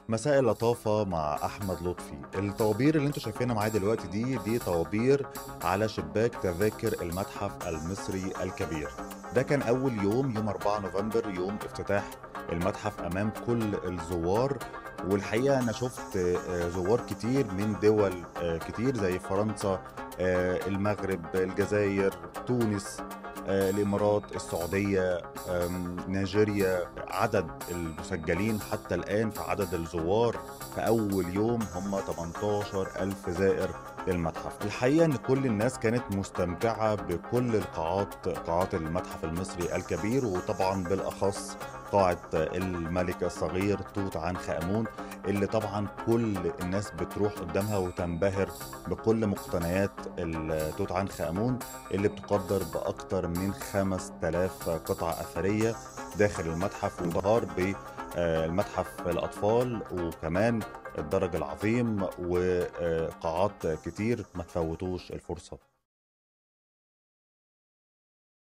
مساء اللطافة مع أحمد لطفي. الطوابير اللي انتوا شايفينها معايا دلوقتي دي طوابير على شباك تذاكر المتحف المصري الكبير. ده كان أول يوم 4 نوفمبر، يوم افتتاح المتحف أمام كل الزوار. والحقيقة أنا شفت زوار كتير من دول كتير زي فرنسا، المغرب، الجزائر، تونس، الإمارات، السعودية، نيجيريا. عدد المسجلين حتى الآن في عدد الزوار في أول يوم هم 18,000 زائر للمتحف. الحقيقة أن كل الناس كانت مستمتعة بكل القاعات، قاعات المتحف المصري الكبير، وطبعا بالأخص قاعة الملك الصغير توت عنخ آمون، اللي طبعا كل الناس بتروح قدامها وتنبهر بكل مقتنيات توت عنخ آمون اللي بتقدر بأكتر من 5000 قطعة أثرية داخل المتحف، وانبهار بالمتحف الأطفال وكمان الدرج العظيم وقاعات كتير. ما تفوتوش الفرصة.